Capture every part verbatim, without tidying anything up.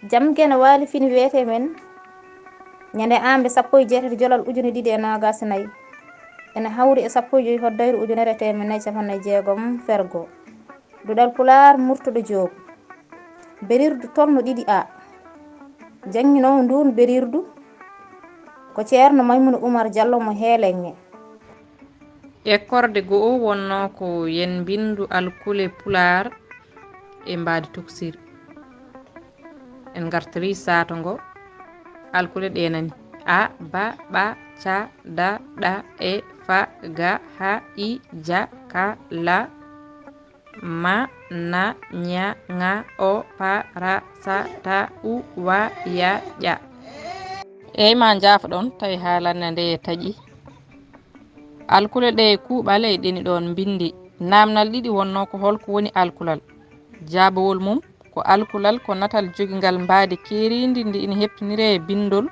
Jam geno waali fini weete men ñande aamde sappo e jeetati jolal ujune ɗiɗi e noogas e nayi, ene hawri e sappo e joy hoddoyre ujunere teemedde nayi capanɗe nayi jeegom fergo. Duɗal Pulaar Murtuɗo Joob. Berirdu tolno ɗiɗi A. Jannginoowo nduun berirdu ko Ceerno Maymuna Umar Jallo mo Heeleŋŋe. Ekkorde go'o wonnoo ko yen mbinndu alkule Pulaar e mbaadi tuksiri. En ngartirii saato ngo. Alkule ɗe nani: a, ba, ɓa, ca, da, ɗa, e, fa, ga, ha, i, ja, ka, la, ma, na, ña, ŋa, o, pa, ra, sa, ta, u, wa, ya, ƴa. Eey, ma njaafoɗon, tawi haalannde nde taƴi. Alkule ɗe kuuɓal e ɗeni ɗoon mbinndi. Naamnal ɗiɗi wonnoo ko: holko woni alkulal? Jaabawol mum ko: alkulal ko natal jogingal mbaadi keeriindi ndi ina heptiniree e binndol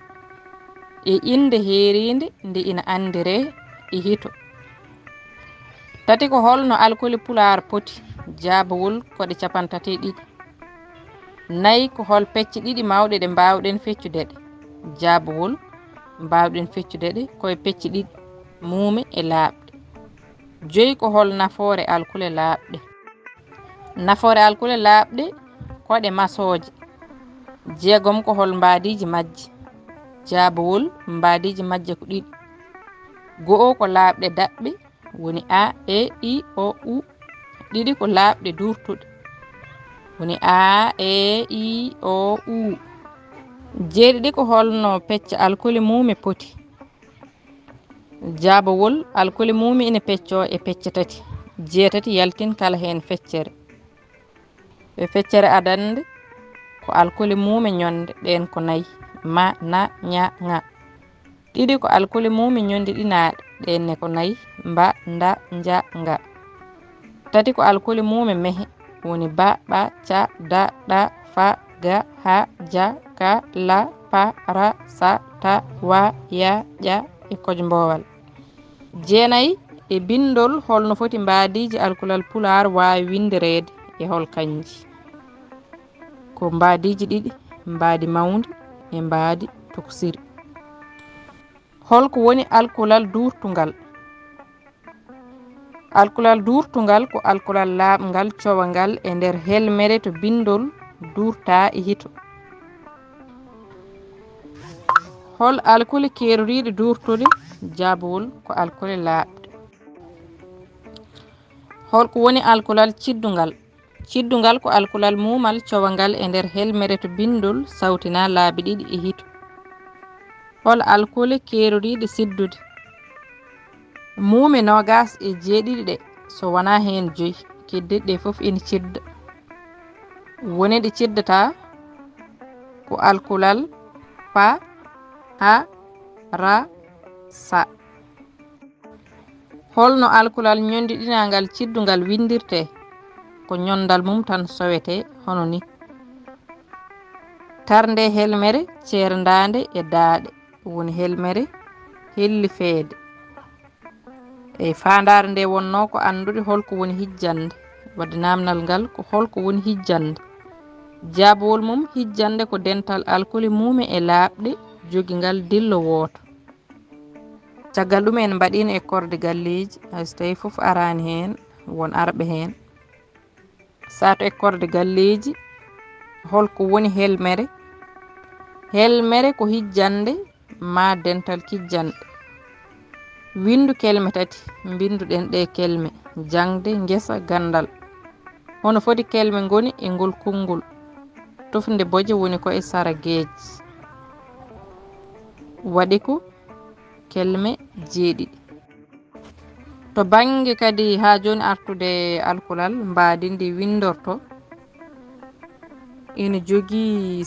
e innde heeriinde nde ina anndiree e hito. Tati ko: holno alkule Pulaar poti? Jaabawol ko ɗe capantati e ɗiɗi. Nayi ko: hol pecce ɗiɗi mawɗe ɗe mbaawɗen feccude ɗe? Jaabawol: mbaawɗen feccude ɗe ko e pecce ɗiɗi: muume e laaɓɗe. Joyi ko: hol nafoore alkule laaɓɗe? Nafoore alkule laaɓɗe ko ɗe masooje. Jeegom ko: hol mbaadiiji majje? Jaabawol: mbaadiiji majje ko ɗiɗi. Go'o ko laaɓɗe daɓɓe, woni a, e, i, o, u. Ɗiɗi ko laaɓɗe duurtuɗe, woni a, e, i, o, u. Jeeɗiɗi ko: holno pecce alkule muume poti? Jaabawol: alkule muume ina peccoo e pecce tati, jeetati yaltin kala heen feccere. E feccere adannde ko alkule muume ñonde, ɗeen ko nayi: ma, na, ña, ŋa. Ɗiɗi ko alkule muume ñondiɗinaaɗe, ɗeen ne ko nayi: mba, nda, nja, nga. Tati ko alkule muume mehe, woni ba, ɓa, ca, da, ɗa, fa, ga, ha, ja, ka, la, pa, ra, sa, ta, wa, ya, ƴa e koj mboowal. Jeenayi, e binndol, holno foti mbaadiiji alkulal Pulaar waawi winndireede e hol kañji? Ko mbaadiiji ɗiɗi, mbaadi mawndi e mbaadi tuksiri. Holko woni alkulal duurtungal? Alkulal duurtungal ko alkulal laaɓngal, cowangal e nder helmere to binndol duurtaa e hito. Hol alkule keeroriiɗe duurtuɗe? Jaabawol ko alkule laaɓɗe. Holko woni alkulal ciddungal? Ciddungal ko alkulal muumal, cowangal e nder helmere to binndol sawtinaa laabi ɗiɗi e hito. Hol alkule keeroriiɗe siddude? Muume noogas e jeeɗiɗi ɗe, so wonaa heen joyi, keddiiɗe ɗe fof ina cidda. Woni ɗe ciddataa ko alkulal pa, a, ra, sa. Holno alkulal ñondiɗinaangal ciddungal winndirtee? Ko ñonndal mum tan sowetee hono ni: tarnde helmere ceerndaande e daaɗe, woni helmere hellifeede. E faandaare nde wonnoo ko anndude holko woni hijjannde. Wadde naamnal ngal ko: holko woni hijjannde? Jaabawol mum: hijjannde ko dental alkule muume e laaɓɗe jogingal dillo wooto. Caggal ɗum en mbaɗiino ekkorde galleeji, hay so tawii fof araani heen, won arɓe heen. Sato ekkorde galleeji, holko woni helmere? Helmere ko hijjannde maa dental kijjanɗe. Winndu kelme tati, mbinndu-ɗen ɗee kelme: jaŋde, ngesa, ganndal. Hono foti kelme ngoni e ngol konngol? Tufnde boje woni ko e sara geej. Waɗi ko kelme jeeɗiɗi. To bannge kadi haa jooni artude alkulal, mbaadi ndi winndorto ina jogii